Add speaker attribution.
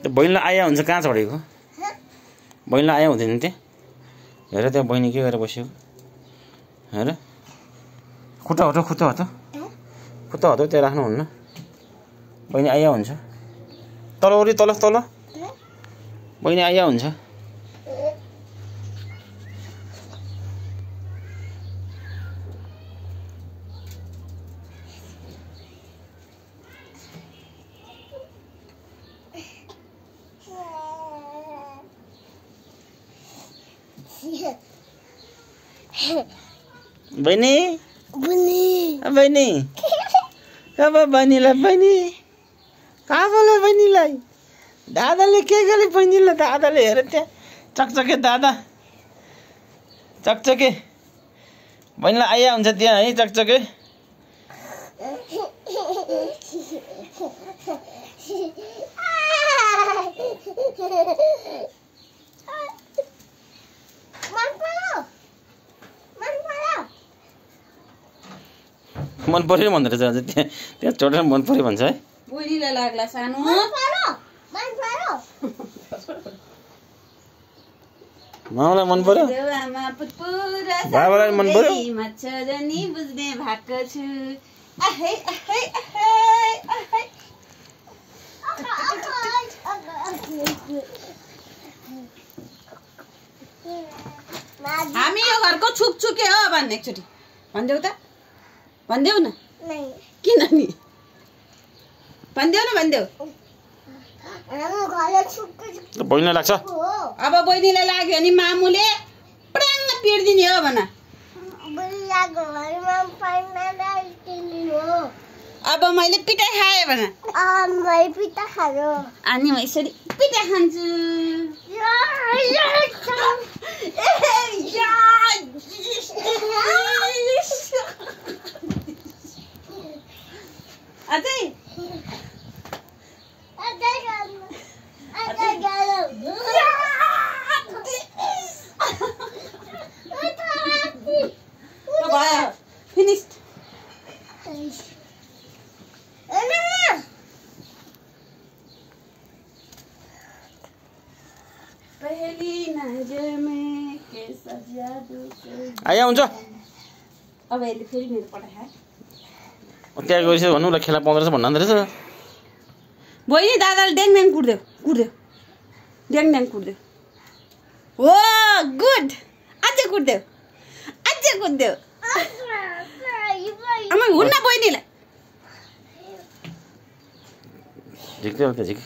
Speaker 1: त्यो बहिनीलाई आया हुन्छ कहाँ चढेको बहिनीलाई आया हुँदैन त्यो हेर त्यहाँ बहिनी के गरेर बस्यो हेर खुट्टा हो त त्यहाँ राख्नुहुन्न बहिनी आया हुन्छ तल ओरी तल बहिनी आया हुन्छ बहिनी कहाँ भयो बहिनीलाई दादाले के गरे बहिनीलाई दादाले हेर त्यहाँ चकचके दादा चकचके बहिनीलाई आइया हुन्छ त्यहाँ है चकचके मन पर्यो भन्दो रहेछ अझ त्यहाँ चढेर मन पर्यो भन्छ है
Speaker 2: बुढीलाई लाग्ला सानो
Speaker 1: माउलाई मन पर्यो बाबालाई मन पर्यो
Speaker 2: मच्छरनी बुझ्ने भएको छु हामी यो घरको छुकछुके हो भन्ने एकचोटि भन्देऊ त भन्देऊ न किन नि भन्देऊ न भन्देऊ
Speaker 1: बहिनीलाई लाग्छ
Speaker 2: अब बहिनीलाई लाग्यो नि मामुले प्राङ्ग पिर्दिने हो भन अब मैले पिठा खाएँ भन अनि म यसरी पिठा खान्छु अझै भयो फिनिस्ड
Speaker 1: आइया हुन्छ
Speaker 2: अब यसले फेरि मेरो पठाए
Speaker 1: त्यहाँ गएछ भन्नु ल खेला पाउँदो रहेछ भन्नु रहेछ
Speaker 2: बहिनी दादाले ड्याङ कुट्देऊ ड्याङ कुट्देऊ हो गुड अझै कुट्देऊ आमा हुन्न बहिनीलाई
Speaker 1: झिक्दै झिक